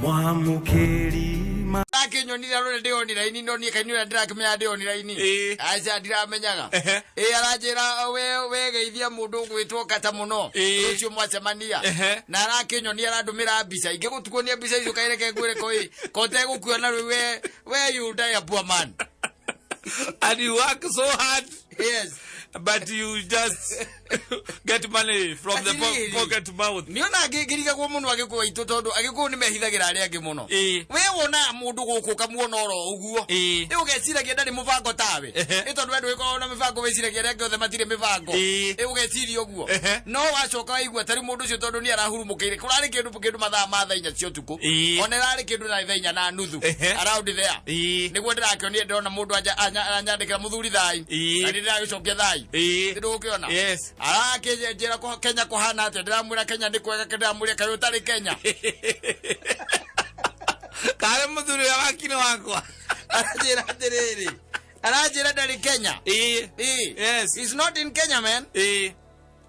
Mwamũkĩri ma Akĩnyonire rũrĩa ndĩ online no niĩ kaini ũrĩa ndĩrakĩmenya ndĩ online. Ĩĩ. Aca ndiramenyaga. Ehe. Ĩ aranjĩra we geithia mũndũ ũgwĩtwo kata mũno. Ĩĩ. Rũciũ mwacemania. Ehe. Na arakĩnyonia arandũmĩra mbica. Ingĩgũtukuonia mbica icio kaireke ngwĩre ko ĩ. Ko ũtegũkuona rĩu we you die a poor man. And you work so hard. Yes. But you just get money from the Atĩrĩrĩ. pocket to mouth. Nĩ ona ngĩrigagwo mũno agĩkũyũ aitũ tondũ agĩkũyũ nĩ mehithagĩra arĩa angĩ mũno. Ĩĩ. We wonaga mũndũ gũkũ ũkamuona oro ũguo. Ĩĩ. Ĩ ũgeciragia ndarĩ mũbango tawe. Ehe. Ĩ tondũ we ndũgĩkoragwo na mĩbango wĩciragia arĩa angĩ othe matirĩ mĩbango. Ĩĩ. Ĩ ũgeciria ũguo. Ehe. No wacoka waigua tarĩu mũndũ ũcio tondũ nĩ arahurumũkĩire kũrarĩ kĩndũ mathaa ma thaa 4 cia ũtukũ. Ĩĩ. Ona ĩrarĩ kĩndũ na thaa 4:30. Ehe. Around there. Ĩĩ. Nĩguo ndĩrakĩonire ndĩrona mũndũ anyandĩkĩra mũthuri thai. Ĩĩ. Na nĩ ndĩragĩcokia thai. Ĩĩ. Ndũgũkĩona? Yes. Arakĩnjĩra Kenya kũhana atĩa, ndĩramwĩra Kenya nĩ kwega, ndĩramwĩra kaĩ ũtarĩ Kenya. Karĩ mũthuri ũrĩa wakini wakwa. Aranjĩra atĩrĩrĩ, aranjĩra ndarĩ Kenya. Ĩĩ. Ĩĩ. Yes. He's not in Kenya, man. Ĩĩ.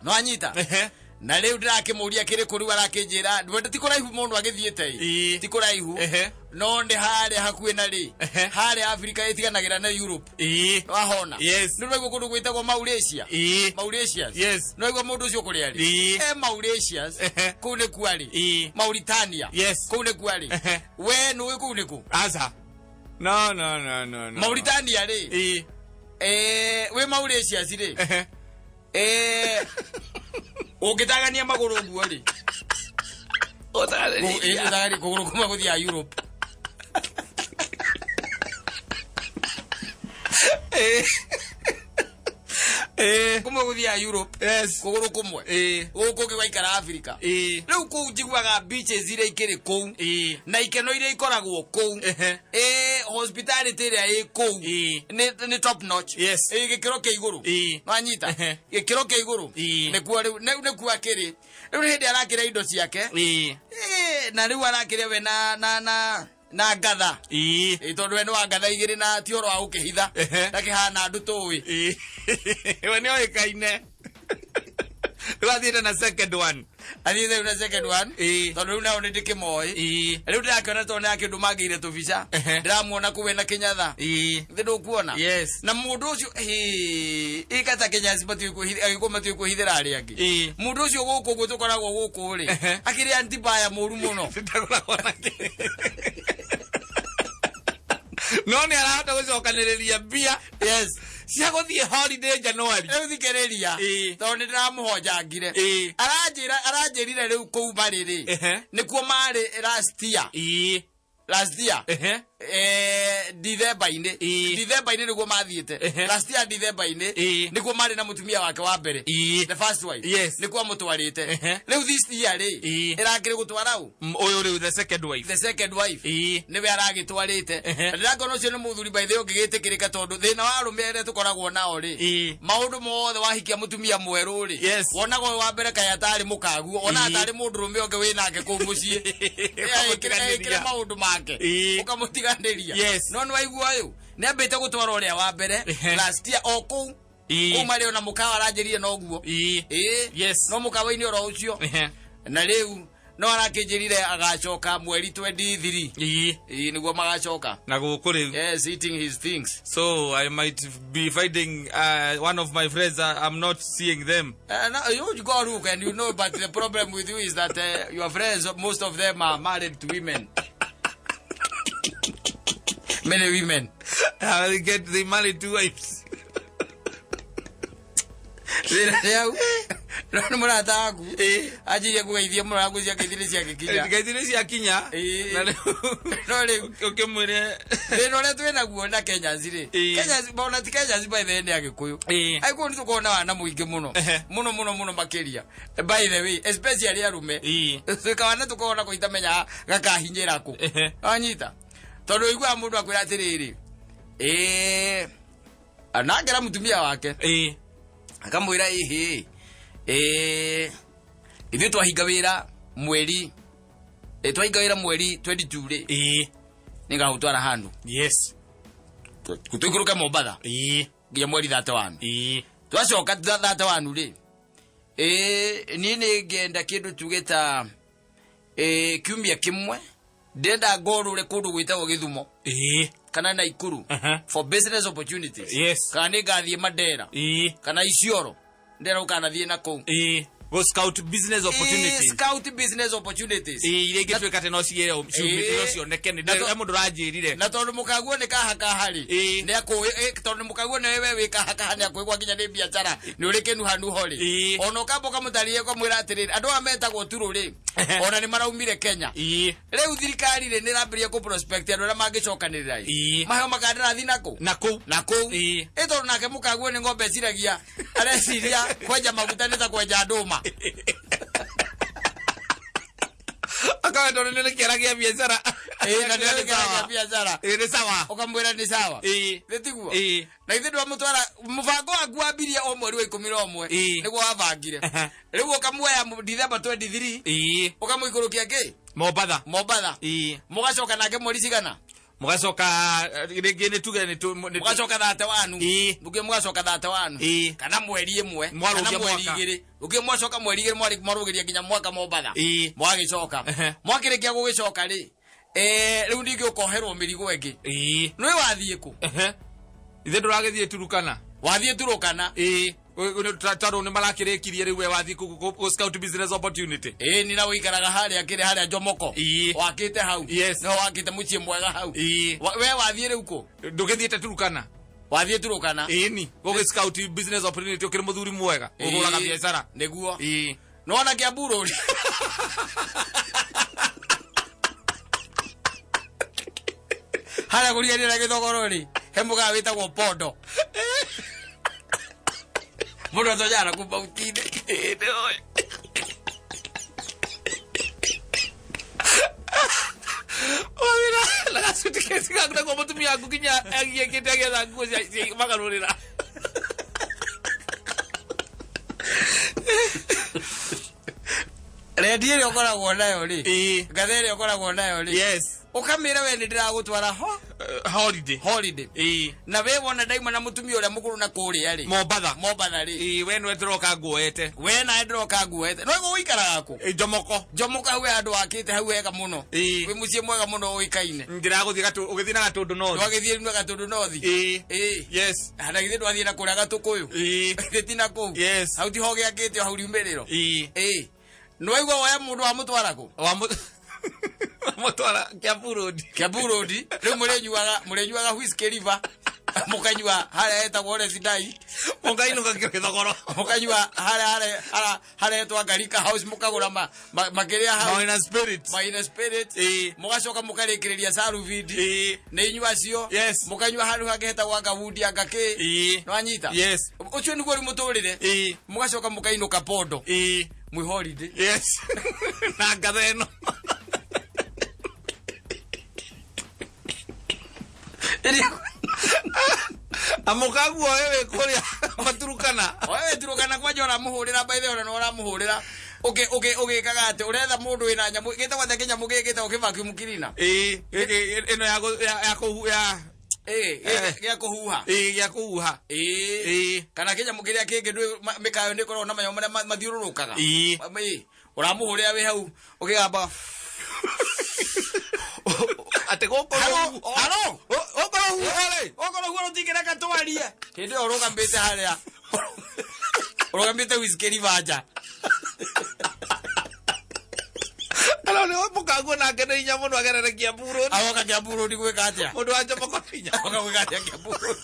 No anyita. Ehe. Na rĩu ndĩrakĩmũria kĩrĩ kũ, rĩu arakĩnjĩra ndwende ti kũraihu mũno agĩthiĩte ĩ. Ĩĩ. Ti kũraihu. Ehe. No nĩ harĩa hakuhĩ na rĩ. Ehe. Harĩa Afrika ĩtiganagĩra na Europe. Ĩĩ. Wahona. Yes. Nĩ ũraigua kũndũ gwĩtagwo Mauritius. Ĩĩ. Mauritius. Yes. Nĩ waigua mũndũ ũcio kũrĩa arĩ? Ĩĩ. E Mauritius. Ehe. Kũu nĩkuo arĩ. Ĩĩ. Mauritania. Yes. Kũu nĩkuo arĩ. Ehe. We nĩũĩ kũu nĩkũ? Aca. No, no, no, no, no. Mauritania rĩ. Ĩĩ. Wĩ Mauritius rĩ. Ehe. Ũngĩtagania magũrũ ũguo rĩ. Ũtagania kũgũrũ kũmwe gũthiaga Europe. Kũmwe gũthiaga Europe. Yes. Kũgũrũ kũmwe. Gũkũ kũngĩ gwaikara Africa. Rĩu kũu njiguaga beaches iria ikĩrĩ kũu. Na ikeno iria ikoragwo kũu. Ehe. Hospitality ĩrĩa ĩ kũu. Nĩ top notch. Yes. Gĩkĩro kĩa igũrũ. Nwanyita. Ehe. Gĩkĩro kĩa igũrũ. Nĩkuo rĩu nĩkuo akĩrĩ. Rĩu nĩ hĩndĩ arakĩrĩa indo ciake. Na rĩu arakĩrĩa we na na na na ngatha. Tondũ we nĩ wa ngatha igĩrĩ na ti ũhoro wa gũkĩhitha. Ehe. Ndakĩhana andũ tũĩ. We nĩ oĩkaine. Rĩu athiĩte na second one. Athiĩte rĩu na second one. Ĩĩ. Tondũ rĩu nao nĩ ndĩkĩmoĩ. Ĩĩ. Rĩu ndĩrakĩona tondũ nĩ akĩndũ mangĩire tũbica. Ehe. Ndĩramuona kũu ena kĩnyatha. Ĩĩ. Thĩ ndũkuona? Yes. Na mũndũ ũcio ĩĩ ĩkata Kenya matiũĩ kwĩhitha agĩkũyũ matiũĩ kwĩhithĩra arĩa angĩ. Ĩĩ. Mũndũ ũcio gũkũ ũguo tũkoragwo gũkũ rĩ. Ehe. Akĩrĩ antibaya mũru mũno. Ndagũragwo na kĩ. No nĩ arahota gũcokanĩrĩria mbia. Yes. Cia gũthiĩ holiday January. Rĩu thikĩrĩria. Ĩĩ. Tondũ nĩ ndĩramũhonjangire. Ĩĩ. Aranjĩra aranjĩrire rĩu kũu marĩ rĩ. Ehe. Nĩkuo marĩ last year. Ĩĩ. Last year. Ehe. Dithemba-inĩ. Ĩĩ. Dithemba-inĩ nĩguo mathiĩte. Ehe. Last year Dithemba-inĩ Ĩĩ. nĩkuo marĩ na mũtumia wake wa mbere. Ĩĩ. The first wife. Yes. Nĩkuo amũtwarĩte. Ehe. Rĩu this year rĩ. Ĩĩ. Ĩrakĩrĩ gũtwara ũ? Ũyũ rĩu the second wife. The second wife. Ĩĩ. Nĩwe aragĩtwarĩte. Ehe. Na ndĩrakona ũcio nĩ mũthuri by the way ũngĩgĩtĩkĩrĩka tondũ thĩna wa arũme arĩa tũkoragwo nao rĩ. Ĩĩ. Maũndũ mothe wahikia mũtumia mwerũ rĩ. Yes. Wonaga ũyũ wa mbere kaĩ atarĩ mũkaguo. Wonaga Ĩĩ. tarĩ mũndũrũme ũngĩ wĩ nake kũu mũciĩ. Ũkamũtiganĩria. Ekĩre maũndũ make. Ĩĩ. Ũkamũtiganĩria. Yes. No nĩ waigua ũyũ nĩ ambĩte gũtwara ũrĩa wa mbere Ehe. last year o kũu. Ĩĩ. Kũu marĩ ona mũkawa aranjĩrire noguo. Ĩĩ. Ĩĩ. Yes. No mũkawa-inĩ oro ũcio. Ehe. Na rĩu no arakĩnjĩrire agacoka mweri 23. Ĩĩ. Ĩĩ nĩguo magacoka. Na gũkũ rĩu. Yes, eating his things. So I might be finding one of my friends. I'm not seeing them. No, you go look and you know, but the problem with you is that your friends, most of them are married to women. Many women. They get they married two wives. Thĩna nĩ hau. No nĩ mũrata waku. Ĩĩ. Anjirie kũgeithia mũno agwĩcia ngeithi nĩ ciagĩkinya. Ngeithi nĩ ciakinya. Ĩĩ. Na rĩu No rĩu ũkĩmwĩre thĩna ũrĩa twĩ naguo na Kenyans rĩ. Ĩĩ. Kenyans ona ti Kenyans by the way nĩ Agĩkũyũ. Ĩĩ. Agĩkũyũ nĩ tũkoragwo na wana mũingĩ mũno. Ehe. Mũno mũno mũno makĩria. By the way, especially arũme. Ĩĩ. Twĩkawana tũkoragwo nako itamenya gakahinyĩra kũ. Ehe. Wanyita. Tondũ ũiguaga mũndũ akwĩra atĩrĩrĩ. Ĩĩ. Anangera mũtumia wake. Ĩĩ. Akamwĩra ĩhĩ. Ĩĩ. Ithuĩ twahinga wĩra mweri twahinga wĩra mweri 22 rĩ. Ĩĩ. Nĩngagũtwara handũ. Yes. Tũikũrũke Mombatha. Ĩĩ. Nginya mweri 31. Ĩĩ. Twacoka 31 rĩ. Niĩ nĩ ngenda kĩndũ tuge ta kiumia kĩmwe. Ndĩrenda ngorũre kũndũ gwĩtagwo Gĩthumo kana Naikuru for business opportunities. Kana nĩ ngathiĩ Mandera kana Isiolo, ndĩrenda gũkanathiĩ na kũu. Go scout business opportunities. Scout business opportunities. Iria ingĩtuĩka atĩ no cigĩre ciumĩte, no cioneke nĩ he mũndũ ũranjĩrire. Na tondũ mũkaguo nĩ kahakaha rĩ, nĩ akũĩ, tondũ mũkaguo nĩ we wĩ kahakaha, nĩ akũĩ gwakinya nĩ biacara nĩ ũrĩ kĩnuhanuho rĩ, ona ũkamba ũkamũtarĩria, ũkamwĩra atĩrĩrĩ, andũ aya metagwo turũ rĩ, ona nĩ maraumire Kenya. Rĩu thirikari rĩ, nĩ ĩrambĩrĩria kũ prospect andũ arĩa mangĩcokanĩrĩra ĩ, maheo makandarathi nakũ Na kũu. Na kũu. Ĩ tondũ nake mũkaguo nĩ ng'ombe eciragia, areciria kwenja maguta nĩ ta kwenja ndũma. Akawe tondũ nĩ kĩara gĩa biacara. Ĩ, na nĩ kĩara gĩa biacara. Ĩ, nĩ sawa. Ũkamwĩra nĩ sawa. Nĩ tiguo? Ĩ. Na ithe ndwamũtwara mũbango waku wambirie o mweri wa 11. Nĩguo wabangire. Rĩu ũkamuoya December 23, ũkamũikũrũkia kĩ? Mombatha. Mombatha. Mũgacoka nake mweri cigana? Mũgacoka rĩngĩ nĩ tuge nĩ Mũgacoka 31. Rũngĩ mũgacoka 31. Kana mweri ĩmwe kana Mwarũgia mweri mwaka. 2. Rũngĩ mwacoka mweri 2, mwarũgĩria nginya mwaka Mombatha. Mwagĩcoka. Mwakĩrĩkia gũgĩcoka rĩ, rĩu ningĩ ũkoherwo mĩrigo ĩngĩ. Nĩwe wathiĩ kũ? Ithe ndũragĩthiĩ Turukana. Wathiĩ Turukana. Ĩ, tondũ nĩ marakĩrĩkirie rĩu we wathiĩ kũ scout business opportunity. Ĩ, nina ũikaraga harĩa kĩrĩ harĩa Jomoko. Wakĩte hau. Nĩho wakĩte mũciĩ mwega hau. We wathiĩ rĩu kũ? Ndũgĩthiĩte Turukana. Wathiĩ Turukana. Ĩni gũgĩ scout business opportunity, ũkĩrĩ mũthuri mwega ũhũraga biacara. Nĩguo. Nĩwona Kiambu Road. Harĩa kũrigania na Gĩthogoro rĩ, he mũgaa wĩtagwo Pondo. Mũndũ atonyaga na kũu mauti-inĩ. Ĩ, nĩũĩ. Wawĩra na gasuitcase gaku nakuo mũtumia waku nginya agiĩkĩte agĩetha nguo cia magarũrĩra. Rendi ĩrĩa ũkoragwo nayo rĩ, ngatha ĩrĩa ũkoragwo nayo rĩ, ũkamĩra we nĩ ndĩragũtwara ho Holiday. Holiday. Na we wona ndaima na mũtumia ũrĩa mũkũrũ na kũrĩa rĩ, Mombatha. Mombatha rĩ, Ĩ, we nĩwe ndĩroka nguoete. We nawe ndĩroka nguoete no gũikaraga kũ? Ĩ, Njomoko. Njomoka hau he handũ wakĩte hau wega mũno. Wĩ mũciĩ mwega mũno ũĩkaine. Ndĩragũthiĩ ũgĩthiĩ na Gatũndũ North. Ndwagĩthiĩ rĩu na Gatũndũ North. Ĩ. Na githĩ ndwathiĩ na kũrĩa Gatũkũyũ? Ĩ. Gĩti na kũu. Hau tiho gĩakĩte o hau riumĩrĩro. Ĩ. Nĩwaigua woya mũndũ wamũtwara kũ? Wamũtwara Kiambu Road. Kiambu Road. Rĩu mũrĩnyuaga Whiskey River, mũkanyua harĩa hetagwo Residai, Mũkainũka Gĩthogoro. Mũkanyua harĩa hetwa Ngarika House, mũkagũra makĩrĩa hau. Maina Spirit. Maina Spirit. Mũgacoka mũkarĩkĩrĩria Saruvindi. Nĩ inyua acio. Mũkanyua handũ hangĩ hetagwo anga Wudi anga kĩ. Nĩwanyita? Yes. Ũcio nĩguo rĩu mũtũrĩre. Mũgacoka mũkainũka Pondo. Mwĩ holiday. Yes. Na ngatha ĩno. Amũkaguo wewe kũrĩa Maturukana. Wewe Turukana kwanja ũramũhũrĩra, by the way, ona nĩ ũramũhũrĩra ũgĩkaga atĩ ũretha mũndũ wĩna nyamũ gĩtagwo atĩa, kĩnyamũ gĩkĩ gĩtagwo kĩ-vacuum cleaner. Ĩ, gĩkĩ ĩno ya ya kũhu ya Ĩ, gĩa kũhuha. Ĩ, gĩa kũhuha. Ĩ. Kana kĩnyamũ kĩrĩa kĩngĩ ndũĩ mĩkayo nĩ ĩkoragwo na manyamũ marĩa mathiũrũrũkaga. Ĩ, ũramũhũrĩra wĩ hau ũkĩgamba. Atĩ gũkũ Haro, haro. Gũkũ rũhuho rĩ. Okorwo guo rũtingĩreka twarie. Hĩndĩ ĩyo ũrũgamĩte harĩa ũrũgamĩte Whiskey River nja. Alo nĩ mũkaguo nake nĩ hinya mũno agerere Kiambu Road. Agoka Kiambu Road gwĩka atĩa? Mũndũ wa Njomoko nĩ hinya. Agoka gwĩka atĩa Kiambu Road?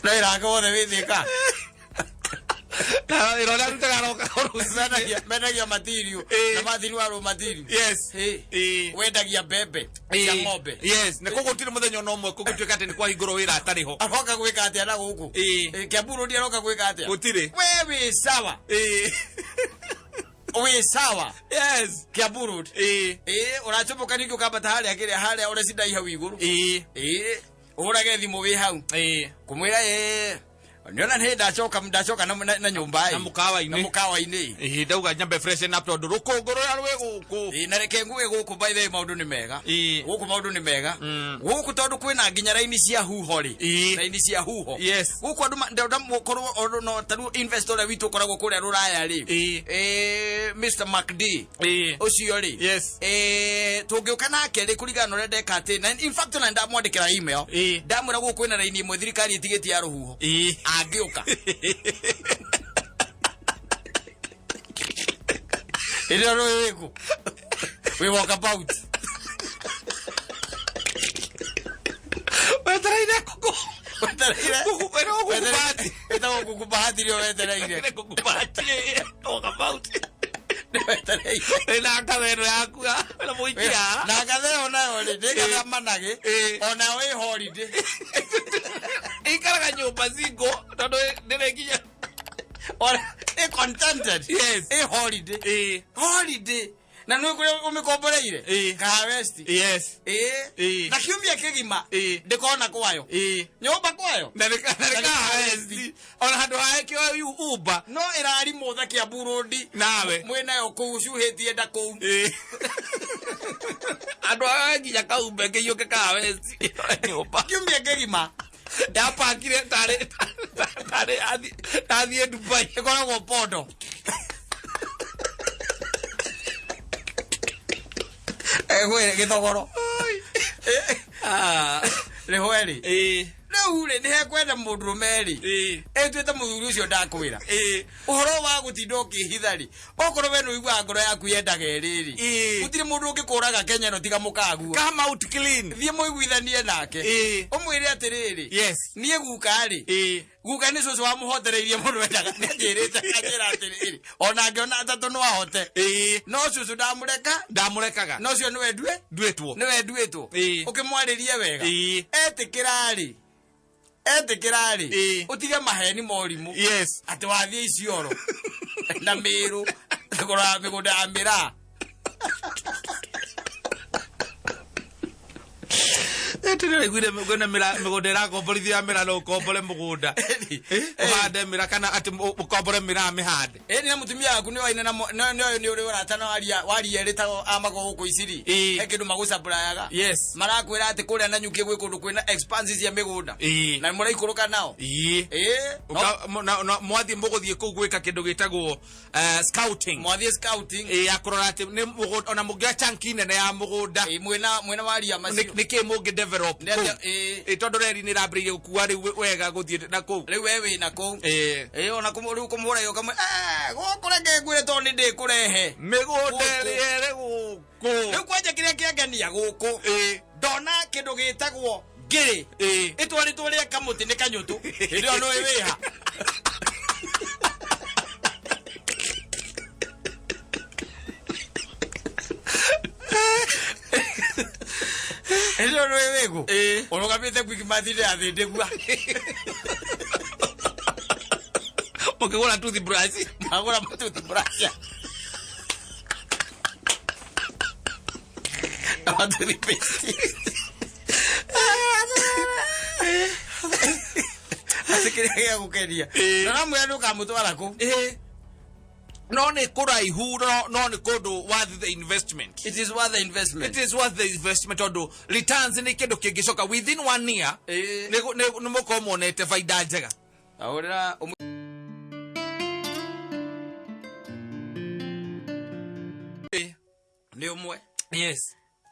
Na wĩra wake wothe wĩ Thĩka. Na wĩra ũrĩa arutaga aroka rũcinĩ. Mendagia material. Na mathiri wa raw material. Wendagia mbembe cia ng'ombe. Yes, nĩ koguo gũtirĩ mũthenya ona ũmwe kũgũtuĩka atĩ nĩ kwahingũrwo wĩra atarĩ ho. Aroka gwĩka atĩa na gũkũ? Kiambu Road aroka gwĩka atĩa? Gũtirĩ. We wĩ sawa. Wĩ sawa. Kiambu Road. Ĩ, ũracomoka ningĩ ũkambata harĩa kĩrĩa harĩa ũrecindai hau igũrũ. Ĩ, ũhũrage thimũ wĩ hau. Kũmwĩra ĩ Nĩona nĩ ndacoka ndacoka na, na, na nyũmba Na mũkawa-inĩ. Na mũkawa-inĩ. Ĩĩ, ndauga nyambe freshen up tondũ rũkũngũ rũrĩa rwĩ gũkũ. Ĩĩ, na reke nguge gũkũ by the way maũndũ nĩ mega. Ĩĩ. Gũkũ maũndũ nĩ mega. Gũkũ tondũ kwĩna nginya raini cia huho rĩ. Ĩĩ. Raini cia huho. Yes. Gũkũ andũ ndĩrenda mũkorwo o no ta rĩu investor ũrĩa witũ ũkoragwo kũrĩa rũraya rĩ. Ĩĩ. Ĩĩ, Mr. MacD. Ĩĩ. Ũcio rĩ. Yes. Eh, tũngĩũka nake rĩ kũringana na ũrĩa ndeka atĩ na in fact ona ndamwandĩkĩra email. Ĩĩ. Ndamwĩra gũkũ kwĩna raini ĩmwe thirikari ĩtigĩtie ya rũhuho. Ĩĩ. Angĩũka. Ĩrĩa rũĩ wĩkũ? We walk about. Wetereire ngũkũ. Wetereire. Ngũkũ, ĩrĩa ngũkũ bahati. Ĩtagwo ngũkũ bahati rĩo wetereire. Ĩrĩa ngũkũ bahati. Walk about. Wetereire. Ĩna ngatha ĩno yaku ya, ĩna mũikia. Na ngatha ĩyo nayo rĩ, nĩ ngatha managĩ. Ĩĩ. Onayo ĩ holiday. Ĩikaraga nyũmba single tondũ ndĩrĩ nginya. Ona ĩ contented. Yes. Ĩ holiday. Ĩĩ. Holiday. Na nĩ kũrĩa ũmĩkomboreire? Ĩĩ. Kahawa West. Yes. Ĩĩ. Ĩĩ. Na kiumia kĩgima. Ĩĩ. Ndĩkona kwayo. Ĩĩ. Nyũmba kwayo. Na nĩ Kahawa West. Ona handũ ha ĩkĩoe Uber. No ĩrarimũtha Kiambu Road. Nawe. Mwĩnayo kũu ũcuhĩtie nda kũu. Ĩĩ. Andũ aya nginya kaumbe kĩiyũke Kahawa West. Nyũmba. Kiumia kĩgima. Ndapakire tarĩ tarĩ athiĩ Dubai. Ĩkoragwo pondo. Egwĩre gĩthogoro. Ah. Rĩhwe rĩ. Ĩĩ. Rĩu rĩ nĩ hekwenda mũndũrũme rĩ. Ĩĩ. Ĩtuĩte mũthuri ũcio ndakwĩra. Ĩĩ. Ũhoro wa gũtinda ũkĩhitha rĩ, okorwo we nĩũiguaga ngoro yaku yendaga ĩrĩ rĩ, Ĩĩ. gũtirĩ mũndũ ũngĩkũraga Kenya ĩno tiga mũkaguo. Come out clean. Thiĩ mũiguithanie nake. Ĩĩ. Ũmwĩre atĩrĩrĩ. Yes. Niĩ guka rĩ. Ĩĩ. Guka nĩ cũcũ wamũhotereirie mũno endaga nĩanjĩrĩte anjĩra atĩrĩrĩ ona angĩona atatũ no ahote. Ĩĩ. No cũcũ ndamũreka. Ndamũrekaga. No ũcio nĩwe ndue. Nduĩtwo. Nĩwe nduĩtwo. Ĩĩ. Ũkĩmwarĩrie wega. Ĩĩ. Etĩkĩra rĩ. Etĩkĩra rĩ. Ĩĩ. Ũtige maheni morimũ. Yes. Atĩ wathiĩ Isiolo na Mĩrũ kũrora mĩgũnda ya mĩraa. Tĩrĩraiguire kwĩna mĩgũnda ĩrakomborithio ya mĩraa no ũkombore mũgũnda. Ũhande mĩraa kana atĩ ũkombore mĩraa mĩhande. Ĩni na mũtumia waku nĩ waine na nĩ nĩ ũrĩ ũrata na waria waria ĩrĩ ta amago gũkũ Isiri. Ĩĩ. He kĩndũ magũcapurayaga. Yes. Marakwĩra atĩ kũrĩa Nanyuki gwĩ kũndũ kwĩna expanse cia mĩgũnda. Ĩĩ. Na mũraikũrũka nao. Ĩĩ. Ĩĩ. Mwathiĩ mũgũthiĩ kũu gwĩka kĩndũ gĩtagwo scouting. Mwathiĩ scouting. Ĩĩ, ya kũrora atĩ nĩ mũgũnda ona mũngĩoya chunk nene ya mũgũnda. Ĩĩ, mwĩna waria macio. Nĩ kĩ mũngĩ develop Nĩ kũu. atĩa- ĩĩ. Ĩĩ, tondũ reri nĩ ĩrambĩrĩirie gũkua rĩu wega gũthiĩ na kũu. Rĩu we wĩna kũu. Ĩĩ. Ĩĩ, ona rĩu kũmũhũra ĩyo ũkamwĩra, gũkũ reke ngwĩre tondũ nĩ ndĩkũrehe. Mĩgũnda Gũkũ. ĩrĩa ĩrĩ gũkũ. Rĩu kwanja kĩrĩa kĩangenia gũkũ. Ĩĩ. Ndona kĩndũ gĩtagwo ngĩrĩ. Ĩĩ. Ĩtwarĩtwo rĩa kamũtĩ nĩ kanyũtũ. Hĩndĩ ĩyo nĩũĩ wĩha. Hĩndĩ ĩyo nĩũĩ wĩkũ? Ĩĩ. Ũrũgamĩte Quickmart-inĩ ya Thĩndĩgua. Mũkĩgũra toothbrush. Magũra toothbrush. Na toothpaste. Atĩ kĩrĩa gĩa gũkenia. Ĩĩ. Na namwĩra ndũkamũtwara kũu. Ĩĩ. No nĩ kũraihu no nĩ kũndũ worth the investment. It is worth the investment. It is worth the investment tondũ returns nĩ kĩndũ kĩngĩcoka within 1 year. Ĩĩ. Nĩ mũkorwo muonete baida njega. Ahũrĩra nĩ ũmwe. Yes.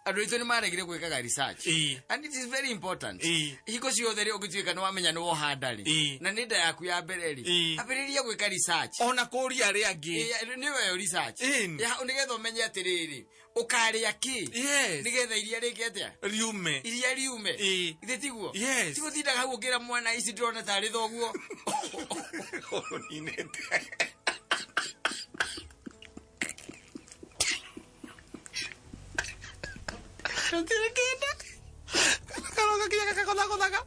Andũ aitũ nĩ maregire gwĩkaga research. Ĩĩ. And it is very important. Ĩĩ. Hingo ciothe rĩ ũngĩtuĩka nĩ wamenya nĩ wohanda rĩ. Ĩĩ. Na nĩ nda yaku ya mbere rĩ. Ĩĩ. Ambĩrĩria gwĩka research. Ona kũria arĩa angĩ. Ĩĩ, nĩ weyo research. Ĩĩ. Ya, nĩgetha ũmenye atĩrĩrĩ, ũkarĩa kĩ? Yes. Nĩgetha iria rĩke atĩa? Riume. Iria riume. Ĩĩ. Githĩ tiguo? Yes. Ti gũtindaga hau ũkĩra mwana ici ndĩrona tarĩ thoguo. Ũninĩte. Gũtirĩ kĩndũ. Karoka kinya gakagothagothaga.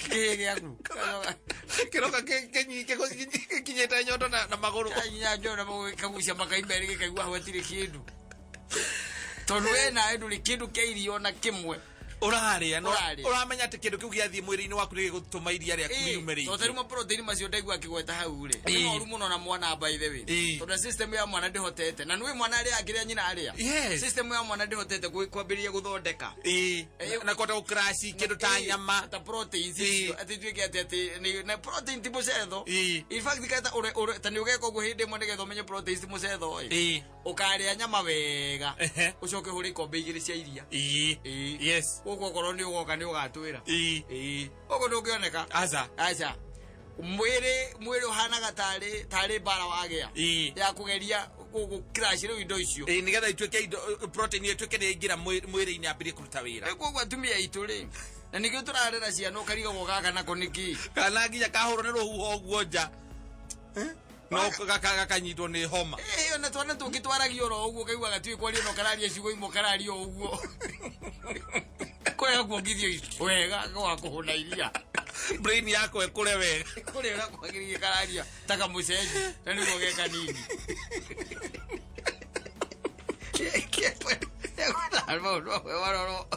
Kĩĩ gĩaku? Kĩroka gĩkinyĩte nyondo na magũrũ. Kanyinya njona kagucia makai merĩ gĩkaigua hau hatirĩ kĩndũ. Tondũ we nawe ndũrĩ kĩndũ kĩa irio ona kĩmwe. Ũrarĩa no Ũrarĩa. Ũramenya atĩ kĩndũ kĩu gĩathiĩ mwĩrĩ-inĩ waku nĩ gĩgũtũma iria rĩaku riume Tondũ rĩingĩ. rĩu maprotein macio ndaigua akĩgweta hau rĩ, nĩ moru mũno na mwana, by the way, tondũ system ya mwana ndĩhotete, na nĩwĩ mwana arĩa akĩrĩa nyina arĩa, system ya mwana ndĩhotete kwambĩrĩria gũthondeka. Na kũhota gũcrash kĩndũ ta nyama. Ta proteins icio, atĩ ituĩke atĩ na protein ti mũcetho. In fact, kata ure ta nĩ ũgeka ũguo hĩndĩ ĩmwe nĩgetha ũmenye proteins ti mũcetho ĩ, ũkarĩa nyama wega, ũcoke ũhũre ikombe 2 cia iria. Gũkũ okorwo nĩ ũgoka nĩ ũgatwĩra. Ũguo ndũngĩoneka. Aca. Aca, mwĩrĩ ũhanaga tarĩ mbara wagĩa ya kũgeria gũcrash rĩu indo icio. Ĩĩ, nĩgetha ituĩke indo protein ĩtuĩke nĩ yaingĩra mwĩrĩ-inĩ ambĩrĩrie kũruta wĩra. Rĩu koguo atumia aitũ rĩ, na nĩkĩo tũrarera ciana ũkarigagwo gaka nako nĩkĩ. Kana nginya kahũrwo nĩ rũhuho ũguo nja no gakanyitwo nĩ homa. Ĩĩ, ona twana tũngĩ twaragia oro ũguo, kaigua gatiũĩ kwaria no kararia ciugo imwe, kararia o ũguo kũrĩa kuongithio wega gwa kũhũna iria. Brain yako ĩkũre wega. Kũrĩa ũrĩa kwagĩrĩire, kararia ta kamũcenji na nĩguo ge kanini. Maũndũ mamwe marorwo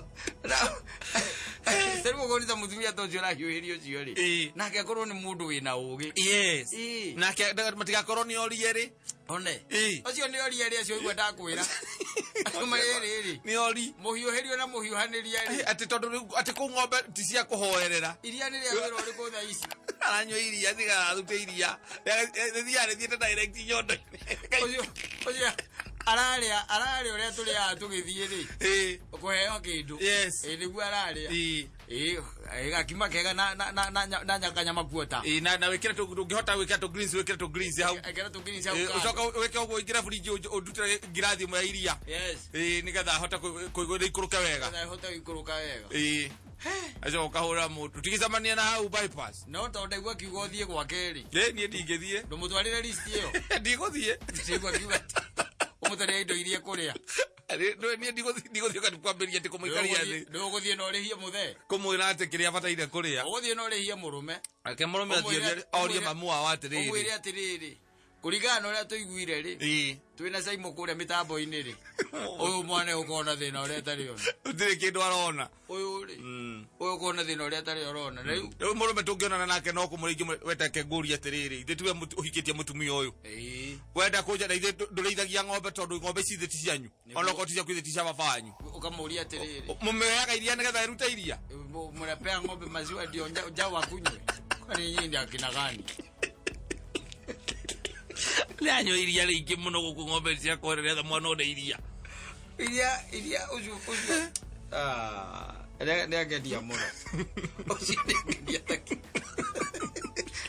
rĩu ũkorwo nĩ ta mũtumia ta ũcio ũrahiũhĩrio ũcio rĩ, nake akorwo nĩ mũndũ wĩna ũgĩ. Nake matigakorwo nĩ orie rĩ. One ũcio nĩ oria rĩ, acio igua ndakwĩra acio marĩ rĩ. Nĩ ori. Mũhiũhĩrio na mũhiũhanĩria rĩ. Atĩ tondũ rĩu atĩ kũu ng'ombe ti cia kũhoerera. Iria nĩ rĩa wĩra ũrĩkũ thaa ici? Aranyua iria tigathute iria rĩthiaga rĩthiĩte direct nyondo-inĩ. Ũcio ararĩa ũrĩa tũrĩaga tũgĩthiĩ rĩ, kũheo kĩndũ. Ĩ, nĩguo ararĩa. Ĩ, gakima kega na kanyama kuota. Ĩĩ, na wĩkĩre ndũngĩhota gwĩkĩra tũ greens, wĩkĩre tũ greens hau. Ekĩra tũ greens hau Ĩĩ, kando. ũcoka wĩke ũguo ũingĩre fridge ũndutĩre ngirathi ĩmwe ya iria. Ĩĩ, nĩgetha ahote kũigua rĩikũrũke wega. Nĩgetha ahote gũikũrũka wega. Ĩĩ, acoka ũkahũra mũndũ tigicemania na hau bypass. No tondũ ndaigua akiuga ũthiĩ gwake rĩ, Ĩ, niĩ ndingĩthiĩ. Ndũmũtwarĩre list ĩyo. Ndigũthiĩ. Ndaigua akiuga atĩ ũmũtwarĩre indo iria kũrĩa. Niĩ ndigũthiĩ ũgathiĩ kwambĩrĩria atĩ kũmũikaria thĩ. Ndũgũthiĩ na ũrĩhie mũthee. Kũmwĩra atĩ kĩrĩa abataire kũrĩa. Ũgũthiĩ na ũrĩhie mũrũme. Ake mũrũme athiĩ orie mamu wao atĩrĩrĩ. Ũmwĩre atĩrĩrĩ, kũringana na ũrĩa tũiguire rĩ, twĩna Caimo kũrĩa mĩtambo-inĩ rĩ, ũyũ mwana ũkorwo na thĩna ũrĩa atarĩ ona. Gũtirĩ kĩndũ arona. Ũyũ rĩ, ũyũ ũkorwo na thĩna ũrĩa atarĩ orona rĩu. Rĩu mũrũme tũngĩonana nake no kũmũrĩa weteke ngũria atĩrĩrĩ, ithuĩ tiwe ũhikĩtie mũtumia ũyũ. Wenda kũnja na ithuĩ ndũrĩithagia ng'ombe tondũ ng'ombe ici ithuĩ ti cianyu. Ona okorwo ti ciaku, ithuĩ ti cia baba wanyu. Ũkamũria atĩrĩrĩ, Mũmĩoyaga iria nĩgetha ĩrute iria. Mnapea ng'ombe maziwa ndio njau akunywe? Kwani nyinyi ndio akina gani? Nĩanyua iria rĩingĩ mũno gũkũ ng'ombe cia kwereretha mwana one iria. Iria ũcio, ah, nĩ angeria mũno ũcio, nĩ angeria taki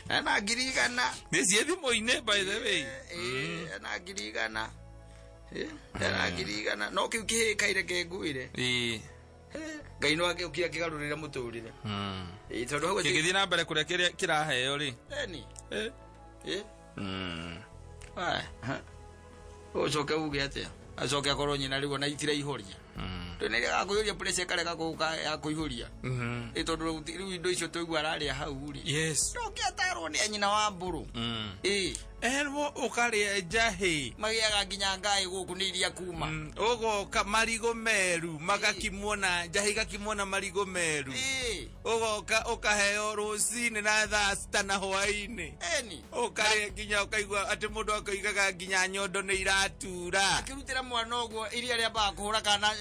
ena 100,000. Nĩ ciĩ thimũ-inĩ, by the way. Ĩĩ, ena 100,000. Ena 100,000 no kĩu kĩhĩkaire kĩnguire. Ngai no agĩũkire akĩgarũrĩra mũtũrĩre. Ĩĩ, tondũ hau Kĩngĩthiĩ na mbere kũrĩa kĩrĩa kĩraheo rĩ. Eni. Aya, ha. Ũcoke uge atĩa, acoke akorwo nyina rĩu ona itiraihũria, nĩ gakũihũria, pressure ĩkarega gũka ya kũihũria. Ĩ, tondũ rĩu indo icio twaigua ararĩa hau rĩ, ndũngĩatarwo nĩ nyina wa mbũrũ. Ĩ. Erwo ũkarĩa njahĩ. Magĩaga nginya ngaĩ gũkũ nĩ iria kuma. Ũgoka marigũ meru magakimwo na njahĩ, igakimwo na marigũ meru. Ũgoka ũkaheo rũcinĩ na thaa 6 na hwaĩ-inĩ. Eni. Ũkarĩa nginya ũkaigua atĩ mũndũ akoigaga nginya nyondo nĩ iratura. Akĩrutĩra mwana ũguo iria rĩambaga kũhũra kana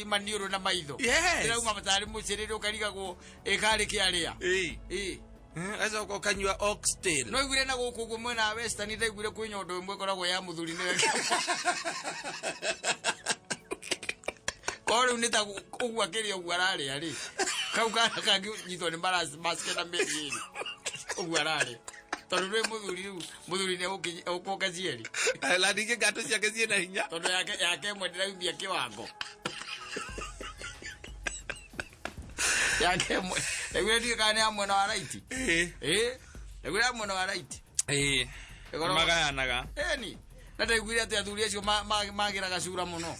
maniũrũ na maitho. Rĩrauma tarĩ mũcĩrĩrĩ, ũkarigagwo ĩkarĩ kĩarĩa. Ĩĩ. Gacoka ũkanyua oxtail. No iguire na gũkũ ũguo mwena wa western, ndaiguire kwĩ nyondo ĩmwe ĩkoragwo ya mũthuri nĩwe korwo rĩu nĩ ta ũguo akĩrĩa ũguo ararĩa rĩ, kau kana kangĩnyitwo nĩ marasmaske na mĩeri ĩrĩ ũguo ararĩa, tondũ ndwĩ mũthuri, rĩu mũthuri nĩ egũka cieri. Na ningĩ ngatũ ciake ciĩna hinya. Tondũ yake ĩmwe ndĩraumia kĩwango yake ĩmwe, ndaiguire ndiũĩ kana nĩ ya mwena wa right. Ĩĩ, ndaiguire ya mwena wa right. Magayanaga. Eni, na ndaiguire atĩ athuri acio magĩraga cura mũno.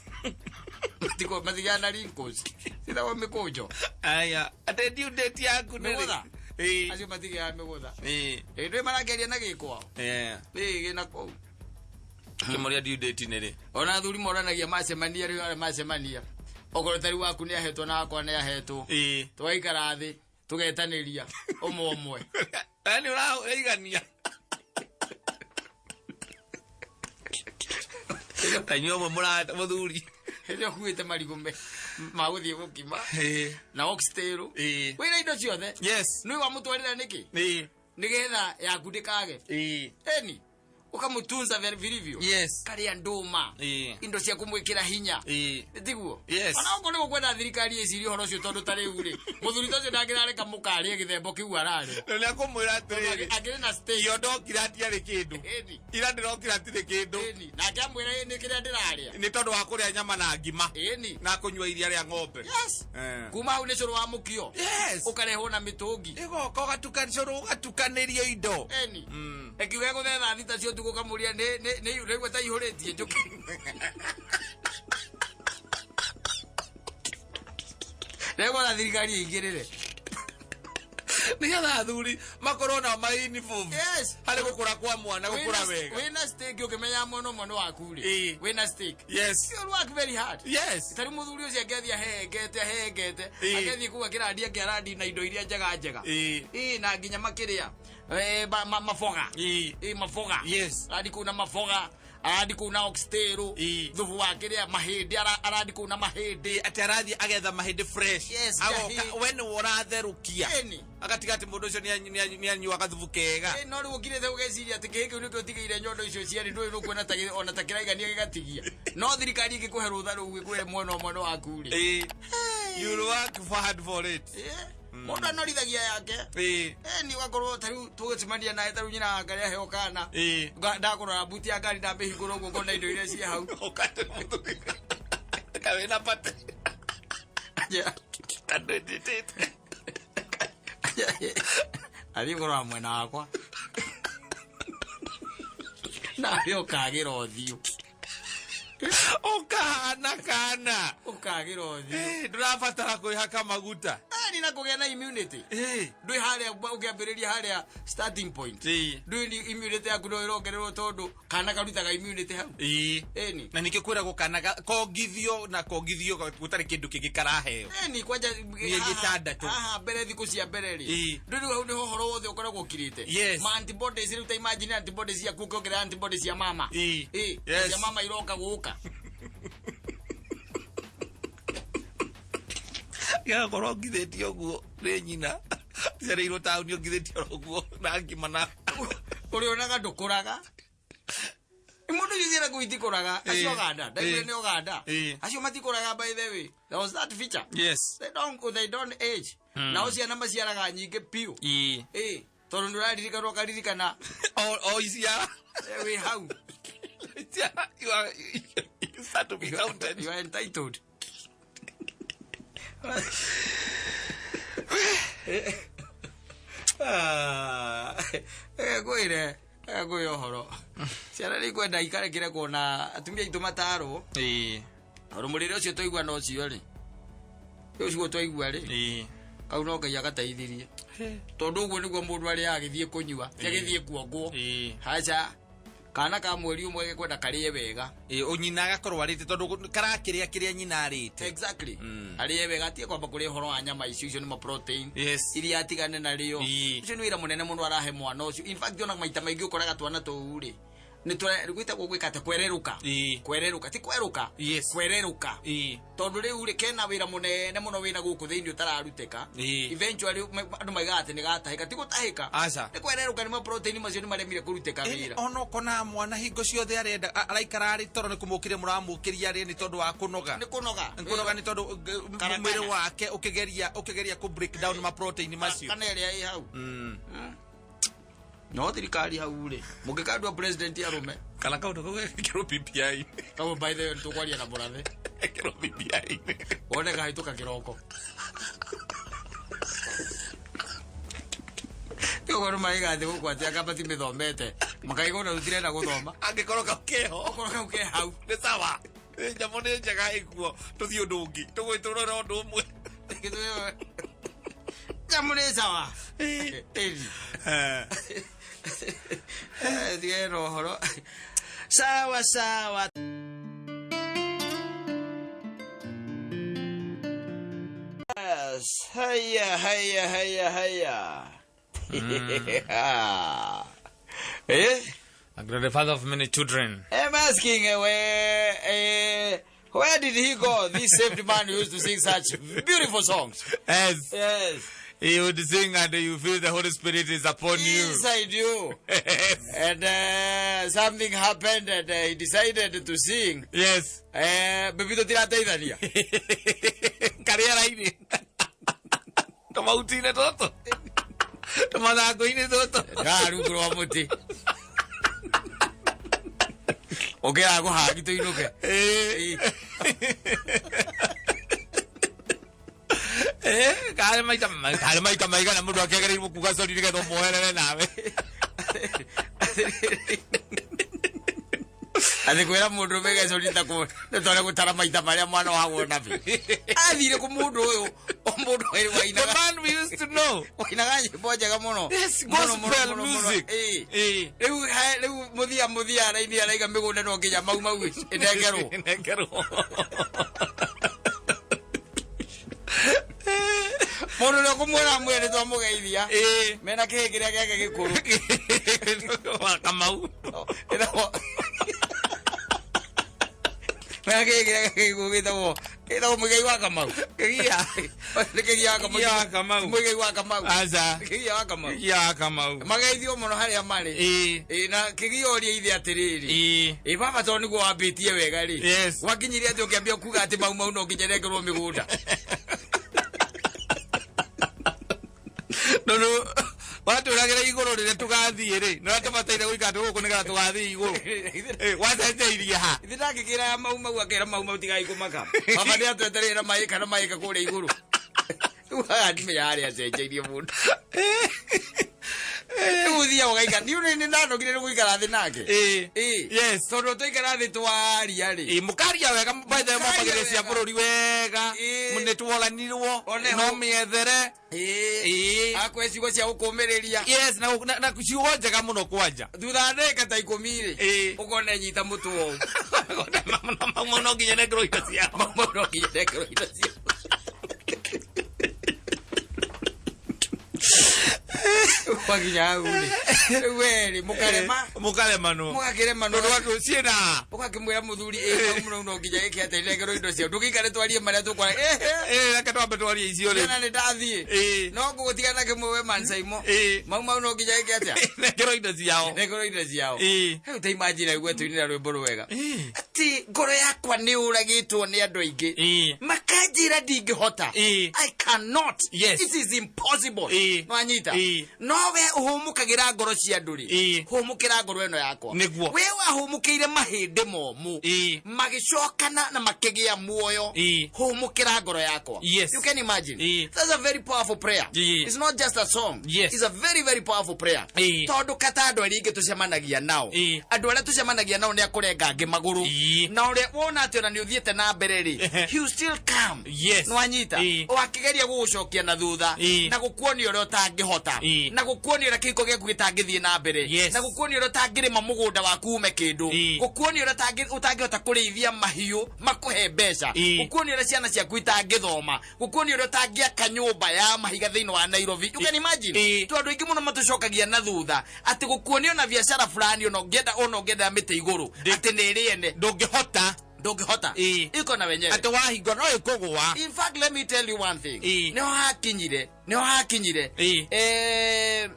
Matiko matigana na wrinkles, citagwo mĩkũnjo. Aya, atĩ due date yaku nĩ rĩ? Mĩgũtha. Acio matigĩaga mĩgũtha. Ĩ, ndwĩ marakĩaria na gĩkwao. Ĩ, gĩna kũu. Kĩmũria due date nĩ rĩ? Ona athuri moranagia macemania, rĩu arĩa macemania Okorwo tari waku nĩ ahetwo na wakwa nĩ ahetwo, tũgaikara thĩ tũgetanĩria ũmwe ũmwe. Yaani ũraigania ta inyuĩ ũmwe mũrata mũthuri. Hĩndĩ ĩyo ũkuĩte marigũ ma gũthiĩ gũkima na oxtail, wĩna indo ciothe. Nĩ wamũtwarĩra nĩkĩ? Nĩgetha yaku ndĩkage. Eni ukamutunza vilivyo. Karĩa ndũma, indo cia kũmwĩkĩra hinya. Tiguo? Yes. Ona okorwo nĩ gũkwenda thirikari ĩcirie ũhoro ũcio, tondũ ta rĩu rĩ, mũthuri ta ũcio ndangĩrareka mũkarĩe gĩthembo kĩu ararĩa. Na nĩ akũmwĩra atĩrĩrĩ, Akĩrĩ na stake. Iyo ndokire hatiarĩ kĩndũ. Ira ndĩrokire hatirĩ kĩndũ. Ĩni, nake amwĩra ĩ nĩ kĩrĩa ndĩrarĩa. Nĩ tondũ wa kũrĩa nyama na ngima na kũnyua iria rĩa ng'ombe. Kuma hau nĩ cũrũ wa mũkio. Ũkarehwo na mĩtũngi. Ĩgoka ũgatukanĩrio ũgatukanĩrio indo. Ĩni. Ĩkiuga ĩgũthe 6:00 cia ũtukũ, ũkamũria nĩ ũraigua ta ihũrĩtie njũkĩ. Ndegwetha thirikari ĩingĩrĩre. Nĩgetha athuri makorwo nao marĩ involved harĩ gũkũra kwa mwana, gũkũra wega. Wĩna stake ũkĩmenya mwena ũmwe nĩ waku rĩ. Wĩna stake. You work very hard. Tarĩu mũthuri ũcio angĩathiĩ ahengete ahengete, angĩathiĩ kũu akĩrandi akĩarandi na indo iria njega njega. Ĩĩ, na nginya makĩrĩa maboga. Ĩĩ, maboga. Arandi kũu na maboga, arandi kũu na oxtail, thubu wa kĩrĩa mahĩndĩ, arandi kũu na mahĩndĩ. Atĩ arathiĩ agetha mahĩndĩ fresh. Agoka Njahi. we nĩwe ũratherũkia. Ĩni. Agatiga atĩ mũndũ ũcio nĩ anyuaga thubu kega. Ĩ, no rĩu ũkirĩte ũgeciria atĩ kĩhĩ kĩu nĩkĩo ũtigĩire nyondo icio cierĩ, ndũĩ nũkuona ta ona ta kĩraigania gĩgatigia, no thirikari ĩngĩkũhe rũtha rũu ĩkũhe mwena ũmwe nĩ waku rĩ. You will work hard for it. Mũndũ anorithagia yake. Ni ũgakorwo ta rĩu tũgĩcemania naye, ta rĩu nyina wa ngarĩ aheo kana. Ndakũrora buti ya ngari, ndamĩhingũra ũguo ngona indo iria ciĩ hau. Ũkate mũthuri. Kawĩna pate. Tandĩtĩte. Athiĩ kũrora mwena wakwa nawe ũkagĩra ũthiũ. Ũkahana kana. Ũkagĩra ũthiũ. Ndũrabatara kwĩhaka maguta. Ni na kũgĩa na immunity. Ndwĩ harĩa ũkĩambĩrĩria harĩa starting point. Ndwĩ ni immunity yaku no ĩrongererwo tondũ kana karutaga immunity hau. Ĩni. Na nĩkĩo kwĩragwo kana kongithio na kongithio gũtarĩ kĩndũ kĩngĩ karaheo. Ĩni, kwanja Mĩeri 6. Haha mbere, thikũ cia mbere rĩ, ndwĩ rĩu hau nĩho ũhoro wothe ũkoragwo ũkirĩte. Ma antibodies rĩu, ta imagine antibodies ciaku ũkĩongerera antibodies cia mama. Cia mama iroka gũka. Gĩgakorwo ongithĩtio ũguo nĩ nyina ciarĩirwo taũni, ongithĩtio oro ũguo na ngima na Ũrĩonaga ndũkũraga. Mũndũ ũcio ciana kũu itikũraga acio Uganda, ndaiguire nĩ Uganda. Acio matikũraga. By the way, there was that feature. They don't age. Nao ciana maciaraga nyingĩ piũ. Tondũ nĩ ũraririkana ũkaririkana. O iciara. Wĩ hau. Iciara, you start to be counted. You are entitled. Ah, ngwĩre ngwĩre ũhoro, ciana nĩ ikwenda ikarekere kuona atumia aitũ matarwo, tondũ mũrĩre ũcio twaigua na ũcio rĩ, ũcio twaigua rĩ, kau no Ngai agateithirie, tondũ ũguo nĩguo mũndũ arĩa agĩthiĩ kũnyua ti agĩthiĩ kuongwo. Haca, kana ka mweri 1 gekwenda karĩe wega. Nyina agakorwo arĩte tondũ karakĩrĩa kĩrĩa nyina arĩte. Exactly. Arĩe wega, atige kwamba kũrĩa ũhoro wa nyama icio, icio nĩ ma protein, iria atigane narĩo. Ũcio nĩ wĩra mũnene mũno arahe mwana ũcio. In fact, ona maita maingĩ ũkoraga twana tũu rĩ, nĩ gwĩtagwo gwĩka atĩa, kwererũka. Kwererũka ti kwerũka. Kwererũka. Tondũ rĩu rĩ, kena wĩra mũnene mũno wĩna gũkũ thĩinĩ ũtararutĩka. Eventually andũ maigaga atĩ nĩ gatahĩka, ti gũtahĩka. Aca. Nĩ kwererũka, nĩ ma protein macio nĩ maremire kũrutĩka wĩra. Ona ũkona mwana hingo ciothe arenda araikara arĩ toro nĩ kũmũkĩria mũramũkĩria arĩ nĩ tondũ wa kũnoga. Nĩ kũnoga. Nĩ kũnoga, nĩ tondũ Karakana. mwĩrĩ wake ũkĩgeria kũ break down ma protein macio. Kana ĩrĩa ĩ hau. No thirikari hau rĩ, mũngĩkandua president arũme. Kana kaũndũ kau gekĩrwo BBI. Kau, by the way, nĩtũkwaria na mũrathe. Gekĩrwo BBI. Wone kahĩtũka kĩroko. Ũguo nĩ maraiga atĩ gũkũ atĩ anga matimĩthomete makaigua ona tũtirenda gũthoma. Angĩkorwo kau keho. Okorwo kau ke hau. Nĩ sawa. Nyamũ nĩ njega ĩkuo, tũthiĩ ũndũ ũngĩ tũgwĩtũrora ũndũ ũmwe. Nyamũ nĩ sawa. Ĩni. Tigane na ũhoro, sawa sawa. Haya, haya, haya, haya. Eh? The father of many children. I'm asking where did he go? This saved man who used to sing such beautiful songs. Yes. Yes. He would sing and you feel the Holy Spirit is upon you. Inside you. Yes. And something happened and he decided to sing. Yes. Baby tũtirateithania. Karĩera-inĩ. Tũmauti-inĩ tũtũ. Tũmathangũ-inĩ tũtũ. Ndĩrara rungu rwa mũtĩ. Ũkĩra gũhangi tũinũke. Eh. Eh, karĩ maita maigana mũndũ akĩagĩrĩirwo kuga sorry nĩgetha ũmuoherere nawe. Atĩ kwĩra mũndũ ũmege sorry ta kũ nĩ tondũ gũtara maita marĩa mwana wagwo nabi. Athire kũ mũndũ ũyũ, o mũndũ ũyũ The wainaga. man we used to know. Wainaga nyĩmbo njega mũno. Yes, Mũno, mũno, gospel mũno, mũno. music. Ĩĩ. Eh. Rĩu mũthia araini araiga mĩgũnda no nginya mau mau ĩnengerwo. Ĩnengerwo. Mũndũ ũrĩa ũkũmuona amwĩre nĩ twamũgeithia. Eh. Mena kĩhĩ kĩrĩa gĩake gĩkũrũ. Wa Kamau. Ĩtagwo mena kĩhĩ kĩrĩa gĩake gĩkũrũ gĩtagwo Mũigai wa Kamau. Kĩgia. Nĩ Kĩgia wa Kamau. Kĩgia wa Kamau. Ti Mũigai wa Kamau. Aca. Kĩgia wa Kamau. Kĩgia wa Kamau. Mageithio mũno harĩa marĩ. Ĩĩ. Ĩĩ, na kĩgia ũria ithe atĩrĩrĩ. Ĩĩ. Ĩ baba tondũ nĩguo wambĩtie wega rĩ. Yes. Wakinyirie atĩ ũkĩambia kuga atĩ mau mau no nginya nengerwo mĩgũnda. Tondũ watũragĩra igũrũ rĩrĩa tũgathiĩ rĩ, nĩ watũbataire gũikara tũgũkũ nĩgetha tũgathiĩ igũrũ. Eh, wacenjeirie ha? Ithe ndangĩkĩra ya mau mau akĩra mau mau tigai kũmaka. Baba nĩ atwetereire na maĩka na maĩka kũrĩa igũrũ. Rĩu haha ndimenya harĩa acenjeirie mũndũ. Rĩu ũthiaga ũgaikara. Niĩ nĩ ndanogire nĩ gũikara thĩ nake. Ĩĩ. Ĩĩ. Yes. Tondũ twaikara thĩ twaria rĩ. Ĩĩ, mũkaria wega by the way mwambagĩrĩria cia wega. bũrũri wega. Ĩĩ. Nĩ tuoranirwo. Oneho. No mĩethere. Ĩĩ. Ĩĩ. Akwe ciugo cia gũkũmĩrĩria. Yes, na ciugo njega mũno kwanja. Thutha wa ndagĩka ta 10 rĩ. Ĩĩ. Ũkona nyita mũtwe ũũ. Mau no nginya nengerwo indo ciao. Mau mau no nginya nengerwo indo ciao. Wakinya hau rĩ. Rĩu we rĩ, mũkarema. Mũkaremanwo. Mũgakĩremanwo. Tondũ andũ ciĩna. Ũgakĩmwĩra mũthuri ĩ mau mũno no nginya ĩke atĩ nengerwo indo ciao. Ndũgĩikare twarie marĩa tũkwara. Ehe. Ĩĩ, reke twambe twarie icio rĩ. Ciana nĩ ndathiĩ. Ĩĩ. No ngũgũtiga na kĩmwe we man Saimo. Ĩĩ. Mau mau no nginya ĩke atĩa. Nengerwo indo ciao. Nengerwo indo ciao. Ĩĩ. Rĩu ta imagine rĩu tũinĩra rwĩmbo rwega. Ĩĩ. Atĩ ngoro yakwa nĩ ũragĩtwo nĩ andũ aingĩ. Ĩĩ. Makanjĩra ndingĩhota. Ĩĩ. I cannot. Yes. It is impossible. Ĩĩ. Nwanyita. Ĩĩ. No we ũhũmũkagĩra ngoro cia andũ rĩ. Ĩĩ. Hũmũkĩra ngoro ĩno yakwa. Nĩguo. We wahũmũkĩire mahĩndĩ momũ. Ĩĩ. Magĩcokana na makĩgĩa muoyo. Ĩĩ. Hũmũkĩra ngoro yakwa. Yes. You can imagine. Ĩĩ. That's a very powerful prayer. Ĩĩ. It's not just a song. Yes. It's a very very powerful prayer. Ĩĩ. Tondũ kata andũ arĩa aingĩ tũcemanagia nao. Ĩĩ. Andũ arĩa tũcemanagia nao nĩ akũrenga angĩ magũrũ. Ĩĩ. Na ũrĩa wona atĩ ona nĩ ũthiĩte na mbere rĩ. Ehe. He will still come. Yes. Nĩwanyita. Ĩĩ. O akĩgeria gũgũcokia na thutha. Ĩĩ. Na gũkuonia ũrĩa ũtangĩhota. Ĩĩ. Na gũkuonia ũrĩa kĩhiko gĩaku gĩtangĩthiĩ na mbere. Yes. Na gũkuonia ũrĩa ũtangĩrĩma mũgũnda waku ume kĩndũ. Ĩĩ. Gũkuonia ũrĩa ũtangĩhota kũrĩithia mahiũ makũhe mbeca. Ĩĩ. Gũkuonia ũrĩa ciana ciaku itangĩthoma. Gũkuonia ũrĩa ũtangĩaka nyũmba ya mahiga thĩinĩ wa Nairobi. You can imagine. Ĩĩ. Tondũ andũ aingĩ mũno matũcokagia na thutha atĩ gũkuonia ona biacara fulani ona ũngĩenda ona ũngĩenda mĩtĩ igũrũ atĩ nĩ ĩrĩ ene Ndũngĩhota. ndũngĩhota. Ĩĩ. Iko na wenyewe. Atĩ wahingwo no ĩkũgũa. In fact, let me tell you one thing. Ĩĩ. Nĩho hakinyire. Nĩho hakinyire. Ĩĩ.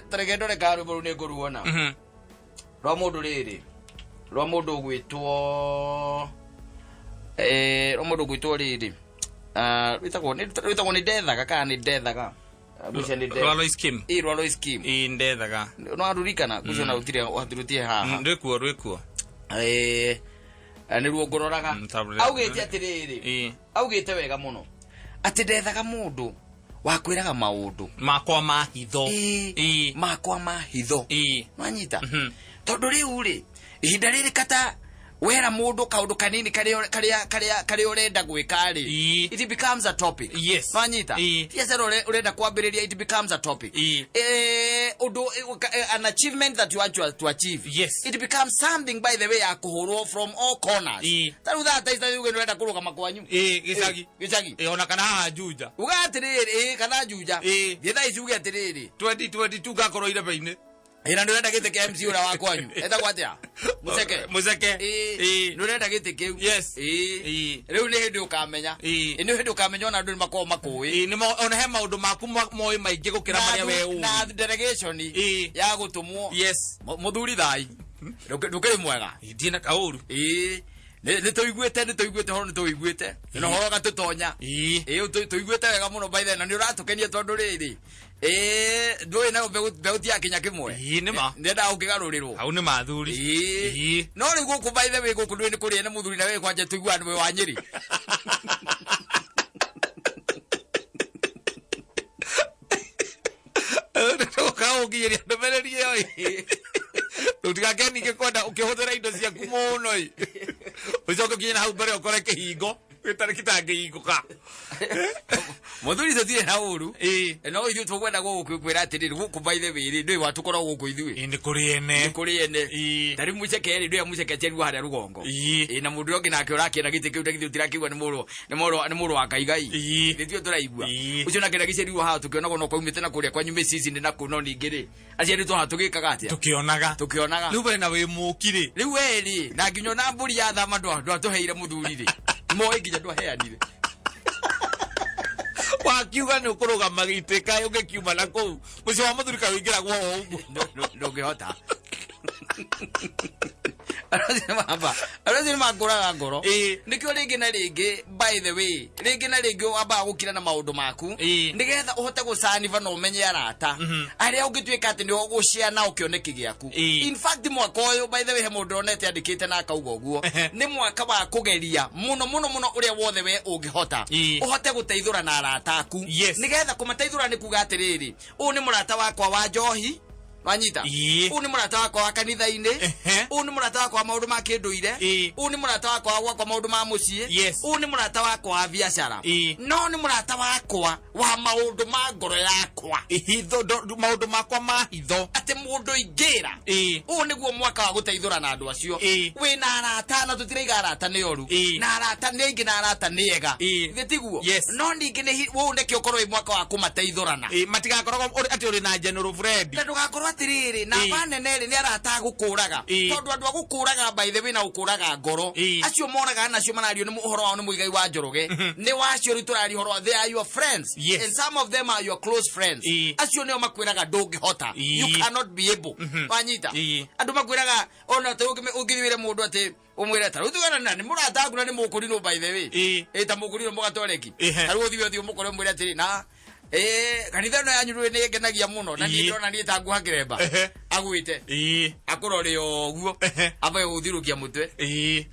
Tareke ndore ka rwĩmbo rũu nĩ ngũruona. Rwa mũndũ rĩrĩ. Rwa mũndũ ũgwĩtwo rwa mũndũ ũgwĩtwo rĩrĩ. Rwĩtagwo nĩ ndethaga kana nĩ ndethaga. Ngwĩciria nĩ Rwa Lois Kim. Ĩĩ, rwa Lois Kim. Ĩĩ, ndethaga. No arurikana ngwĩciria na rũtirĩ haha. Rwĩkuo, rwĩkuo. Nĩruo ngũroraga. Augĩte atĩrĩrĩ. Ĩĩ. Augĩte wega mũno. Atĩ ndethaga mũndũ wa kwĩraga maũndũ. Makwa ma hitho. Ĩĩ. Ĩĩ. Makwa ma hitho. Ĩĩ. Nwanyita. Tondũ rĩu rĩ, ihinda rĩrĩ kata Wera mũndũ kaũndũ kanini karĩa karĩa karĩa karĩa ũrenda gwĩka rĩ, it becomes a topic. Wanyita? Biacara ũrenda kwambĩrĩria, it becomes a topic. Ũndũ an achievement that you want to achieve, it becomes something, by the way, ya kũhũrwo from all corners. Ta rĩu thaa ta ici uge nĩ ũrenda kũrũgama kwanyu. Gĩcagi. Gĩcagi. Ona kana haha Juja. Uga atĩrĩrĩ, kana Juja. Thiĩ thaa ici uge atĩrĩrĩ, 2022 ngakorwo irebe-inĩ. Ĩ, na nĩ ũrenda gĩtĩ kĩa MC ũrĩa wa kwanyu etagwo atĩa, Mũceke? Mũceke. Nĩ ũrenda gĩtĩ kĩu. Rĩu nĩ hĩndĩ ũkamenya. Nĩ hĩndĩ ũkamenya ona andũ nĩ makoragwo makũĩ. Ona he maũndũ maku moĩ maingĩ gũkĩra marĩa we ũĩ. Na delegation ya gũtũmwo. Mũthuri, thai ndũkĩrĩ mwega? Ndirĩ na kaũru. Nĩ tũiguĩte, nĩ tũiguĩte ũhoro, nĩ tũiguĩte na ũhoro ũgatũtonya. Tũiguĩte wega mũno, by the way, na nĩ ũratũkenia tondũ rĩrĩ, ndũĩ nayo mbegũ ti yakinya kĩmwe. Nĩ ma. Ndendaga ũkĩgarũrĩrwo. Hau nĩ mathuri. No rĩu gũkũ, by the way, gũkũ ndũĩ nĩ kũrĩa nĩ mũthuri na we kwanja tũiguaga nĩ we wa Nyĩrĩ. Ũkaũnginyĩria ndũmĩrĩri ĩyo ĩ. Ndũtigake ningĩ kwenda ũkĩhũthĩra indo ciaku mũno ĩ. Ũcoke ũkinye na hau mbere ũkore kĩhingo gĩtarĩ gĩtangĩhingũka. Mũthuri, tũtirĩ na ũru. No ithuĩ tũkwenda gũgũkwĩra atĩrĩrĩ, gũkũ, by the way rĩ, ndũĩ watũkoragwo gũkũ ithuĩ. Nĩ kũrĩ ene. Nĩ kũrĩ ene. Ta rĩu Mũceke rĩ, ndũĩ Mũceke aciarirwo harĩa rũgongo. Na mũndũ ũrĩa ũngĩ nake ũrakĩenda gĩtĩ kĩu ndagithĩ ũtirakĩigua nĩ mũrũ wa Kaigai. Nĩtio tũraigua. Ũcio nake ndagĩciarirwo haha tũkĩonagwo no kwaumĩte na kũrĩa kwanyu mĩcici-inĩ na kũu, no ningĩ rĩ, aciarĩtwo haha tũgĩkaga atĩa? Tũkĩonaga. Tũkĩonaga. Rĩu we na wĩ mũki rĩ. Rĩu we rĩ, na nginya ona mbũri ya thama ndwatũheire mũthuri rĩ, moĩ nginya ndwaheanire. Wakiuga nĩ ũkũrũgama gĩtĩ, kaĩ ũngĩkiuma na kũu mũciĩ wa mũthuri kaĩ ũingĩragwo o ũguo? Ndũngĩhota. Andũ acio nĩ makũraga ngoro. Nĩkĩo rĩngĩ na rĩngĩ, by the way, rĩngĩ na rĩngĩ wambaga gũkira na maũndũ maku nĩgetha ũhote gũcaniba na ũmenye arata arĩa ũngĩtuĩka atĩ nĩ ũgũshare nao kĩoneki gĩaku. In fact, mwaka ũyũ, by the way, he mũndũ onete andĩkĩte na akauga ũguo, nĩ mwaka wa kũgeria mũno mũno mũno ũrĩa wothe we ũngĩhota ũhote gũteithũra na arata aku. Nĩgetha kũmateithũra nĩ kuga atĩrĩrĩ, ũyũ nĩ mũrata wakwa wa njohi, wanyita? Ũyũ nĩ mũrata wakwa wa kanitha-inĩ. Ũyũ nĩ mũrata wakwa wa maũndũ ma kĩndũire. Ũyũ nĩ mũrata wakwa wa gwakwa maũndũ ma mũciĩ. Ũyũ nĩ mũrata wakwa wa biacara. No nĩ mũrata wakwa wa maũndũ ma ngoro yakwa. Hitho, maũndũ makwa ma hitho. Atĩ mũndũ ingĩra. Ũyũ nĩguo mwaka wa gũteithũra na andũ acio. Wĩna arata, na tũtiraiga arata nĩ oru. Na arata nĩ aingĩ na arata nĩ ega. Githĩ tiguo? Yes. No ningĩ nĩ ũyũ nĩkĩo ũkorwo wĩ mwaka wa kũmateithũrana. Matigakoragwo atĩ ũrĩ na general friend. Na ndũgakorwo atĩrĩrĩ namba nene rĩ, nĩ arata a gũkũraga. Tondũ andũ a gũkũraga, by the way, na gũkũraga ngoro, acio moraga nacio marario nĩ ũhoro wao nĩ Mũigai wa Njoroge, nĩ wacio rĩu tũraria ũhoro wa, they are your friends. And some of them are your close friends. Acio nĩo makwĩraga ndũngĩhota, you cannot be able, wanyita? Andũ makwĩraga ona ta ũngĩthiĩ wĩre mũndũ atĩ ũmwĩre ta rĩu tugana na nĩ mũrata waku na nĩ mũkũrinũ, by the way. Ta mũkũrinũ mũgatwareki. Ta rĩu ũthiĩ ũmũkore ũmwĩre atĩrĩ, na kanitha ĩno yanyu rĩ nĩ ngenagia mũno na niĩ ndĩrona niĩ ta nguha kĩremba. Agwĩte akũrore o ũguo, ambe gũthirũkia mũtwe,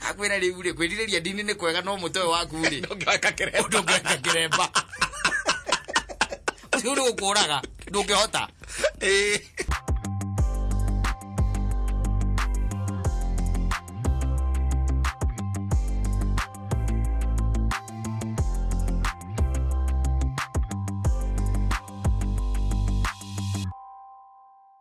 akwĩra rĩu rĩ, kwĩrirĩria ndini nĩ kwega, no mũtwe ũyũ waku rĩ, Ndũngĩhaka kĩremba. Ndũngĩhaka kĩremba, ũcio nĩ gũkũraga, ndũngĩhota.